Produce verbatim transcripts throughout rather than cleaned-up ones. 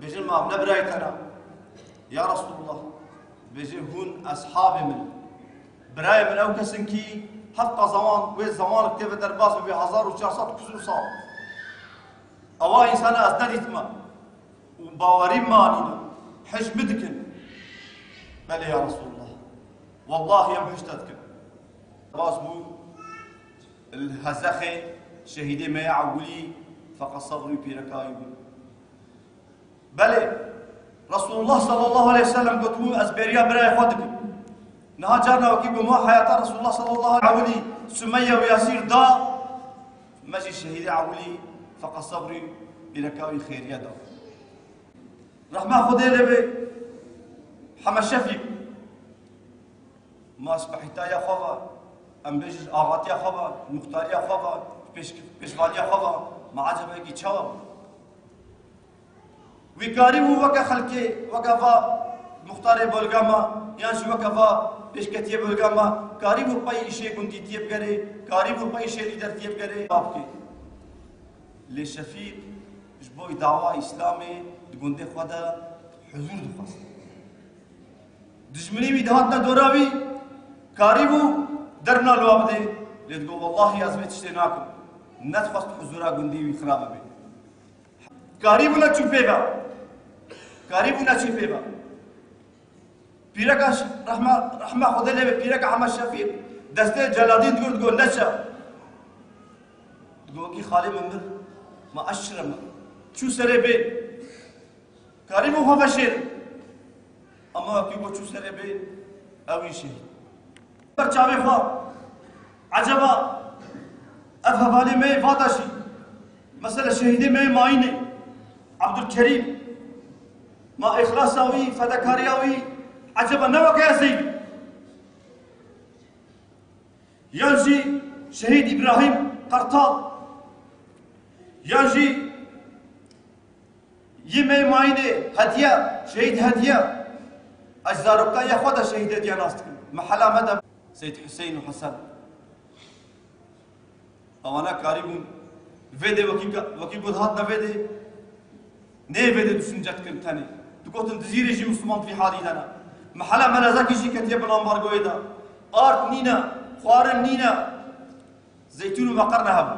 Bêjin, ma ev ne birayê te ne? Ya Resulullah, bêjin, hûn eshabê min. Birayê min ew kes in kî heta zeman, wê zemanek tê ve derbas bibe, hezar û çar sed û küsur sal. Ewa însana ez nedîtime û bawerî min anîne. Hej min dikin. Belê ya Resulullah. Wellahî em hej te dikin. Bas bû li Hezexê şehîdê me ya ewilî feqet sebrî pîreka wî bû. Belê, Resulullah sallallahu aleyhi ve sellem gotibû, ez bêriya birayê xwe dikim. Niha carna wekî ku ma heyata Resulullah sallallahu aleyhi ve sellem Sumeyye û Yasîr da, me jî şehîdê ewilî feqet sebrî pîreka wî xêriye da. Rehma Xwedê lê be Heme Şefîq. Ma spehîtaya xwe ve, em bêjin ji axatiya xwe ve, muxtariya xwe ve, pêş-, pêşvaliya xwe ve, ma ecebekî çawa bû? Wî karîbû weke xelkê, weke va muxtarê bolga me, yan jî weke va pêşketiyê bolga me, karîbû pey îşê gundîtiyê bigere, karîbû pey îşê lîdertiyê bigere, va bike. Lê Şefîq ji bo dawa Îslamê di gundê xwe de huzûr dixwest. Dijminî wî dihatine dora wî, karîbû derna li wa bidê, lê digot, wellahî ez vê tiştê nakim. Nedixwest huzûra gundî wî xira bibe. Karîbû neçû pê ve. Karîbû neçû pê ve. Pîreka ş-, rehma, rehma Xwedê lê be, pîreka Heme Şefîq destê Celadîn digirt, digot, neçe. Digot, wekî xalê min mir, ma ez çi re me? Çû serê bê. Karîbû xwe veşêrin. Ama wekî ku çû serê bê, ew î şehîd. Ber çavê xwe. Eceba ev hevalê me yê vata jî. Mesela şehîdê me yê mayînê. Ebdulkerîm. Ma îxlasa wî, fedakariya wî. Eceba ne weke ez ê bî. Yan jî şehîd Îbrahîm Qertal. Yan jî Yê me yê mayînê Hediye, şehîd Hediye. Ez zaroka ya xwe de şehîd Hediye nas dikim. Mehela me de Seyd Hüseyin û Hesen. Ewana karîbûn vê dê wekî ka-, wekî ku dihatine vê dê, nê vê dê düşünce dikin tenê. Digotin Dizîrê jî Misliman vî halî de ne. Mehela Melezekî jî ketiye bin ambargoyê de. Ard nîne, xwarin nîne. Zeytûn û meqerne hebû.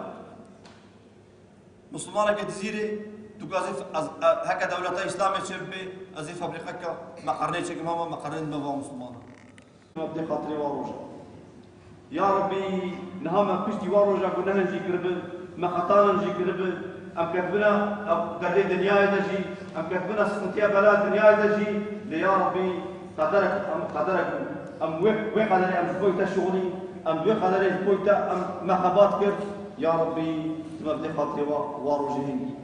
Mislimaneke Dizîrê, tu ku ez ê f-, ez, e, heke dewleta Îslamê çêbibe, ez ê febrîqeke meqernê çêkim, hema meqernê dime va Mislimana. Bi xatirê wa roja. Ya Rebbî, niha me piştî wa roja gunehin jî kiribin, me xetanin jî kiribin, em ketibine ev derê dinyayê de jî, em ketibine sintiya bela dinyayê de jî, lê ya Rebbî, qederek, em qederek bû. Em wê, wê qederê em ji bo te şixulîn, em wê qederê ji bo te em me xebat kir. Ya Rebbî, tu me bidê xatirê wa, wa rojê hingî.